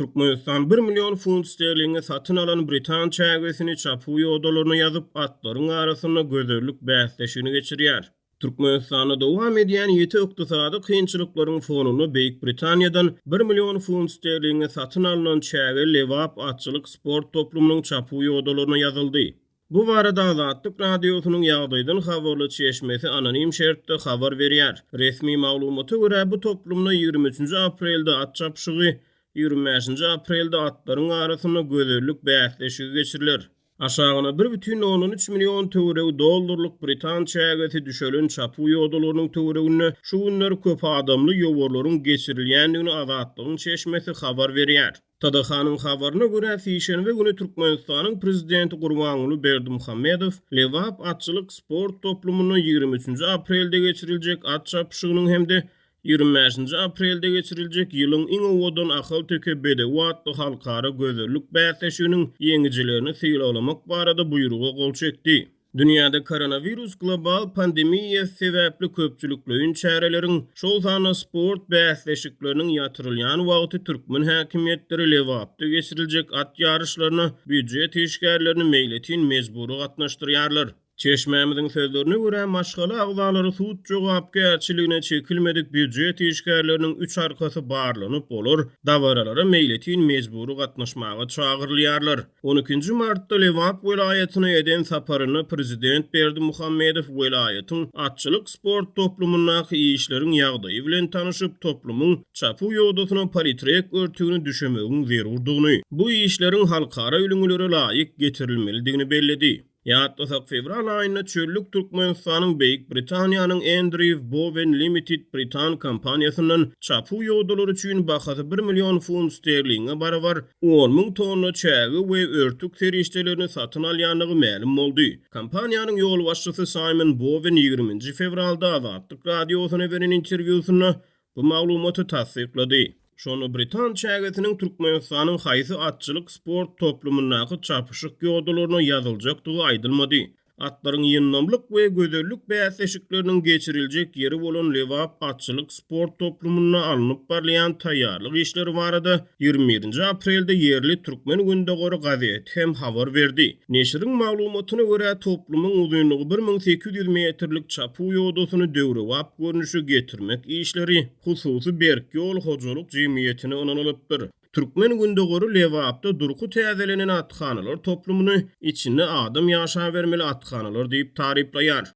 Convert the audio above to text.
Türkmenistan bir million funt sterlinge satyn alan britan çägesini çapuw ýodalaryna ýazyp, atlaryň arasynda gözellik bäsleşigini geçirýär. Türkmenistanda dowam edýän ýiti ykdysady kynçylyklaryň fonunda Beýik Britaniýadan bir million funt sterlinge satyn alnan çäge Lebap atçylyk sport toplumynyň çapuw ýodalaryna ýazyldy. Bu barada Azatlyk Radiosynyň ýagdaýdan habarly çeşmesi anonim şertde habar berýär. Resmi maglumata görä, bu toplumda 23-nji aprelde at çapyşygy, 25-nji aprelde atlaryň arasynda gözellik bäsleşigi geçiriler. Aşagyna bir bütin ondan üç million töweregi dollarlyk britan çägesi düşelen çapuw ýodalarynyň töwereginde şu günler köp adamly ýowarlaryň geçirilýändigini Azatlygyň çeşmesi habar berýär. TDH-nyň habaryna görä, sişenbe güni Türkmenistanyň Prezidenti Gurbanguly Berdimuhamedow Lebap atçylyk sport toplumynda 23-nji aprelde geçiriljek at çapyşygynyň hem-de 25-nji aprelde geçiriljek Ýylyň iň owadan ahalteke bedewi atly halkara gözellik bäsleşiginiň ýeňijilerini sylaglamak barada buýruga gol çekdi. Dünýäde koronawirus global pandemiýasy sebäpli köpçülikleýin çäreleriň, şol sanda sport bäsleşikleriniň ýatyrylýan wagty türkmen häkimiýetleri Lebapda geçiriljek at ýaryşlaryna býujet işgärlerini meýletin mejbury gatnaşdyrýarlar. Çeşmämiziň sözlerine görä, maşgala agzalary sud jogapkärçiligine çekilmedik býujet işgärleriniň üç arkasy barlanyp, olar dabaralara meýletin mejbury gatnaşmaga çagyrylýarlar. On ikinji martda Lebap welaýatyna eden saparynda prezident Berdimuhamedow welaýatyň atçylyk-sport toplumyndaky işleriň ýagdaýy bilen tanyşyp, toplumyň çapuw ýodasyna politrek örtügini düşemegiň zerurdygyny, bu işleriň halkara ülňülere laýyk getirilmelidigini belledi. Ýatlasak, fewral aýynda çöllük Türkmenistanyň Beýik Britaniýanyň Andrew Bowen Limited britan kompaniýasyndan çapuw ýodalary üçin bahasy bir million funt sterlinge barabar 10,000 tonna çäge we örtük serişdelerini satyn alýandygy mälim boldy. Kompaniýanyň ýolbaşçysy Saýmon Bowen 20-nji fewralda Azatlyk Radiosyna beren interwýusynda bu maglumaty tassyklady. Şonda britan çägesiniň Türkmenistanyň haýsy atçylyk sport toplumyndaky çapyşyk ýodalaryna ýazyljakdygy aýdylmady. Atlaryň ýyndamlyk we gözellik bäsleşikleriniň geçiriljek ýeri bolan Lebap atçylyk sport toplumynda alnyp barylýan taýýarlyk işleri barada 21-nji aprelde ýerli Türkmen gündogary gazeti hem habar berdi. Neşiriň maglumatyna görä, toplumyň uzynlygy 1800 metrlik çapuw ýodasyny döwrebap görnüşe getirmek işleri hususy Berk ýol hojalyk jemgyýetine ynanylypdyr. Türkmen gündogary Lebapda durky täzelenen athanalar toplumyny içinde adam ýaşabermeli athanalar diýip taryplaýar.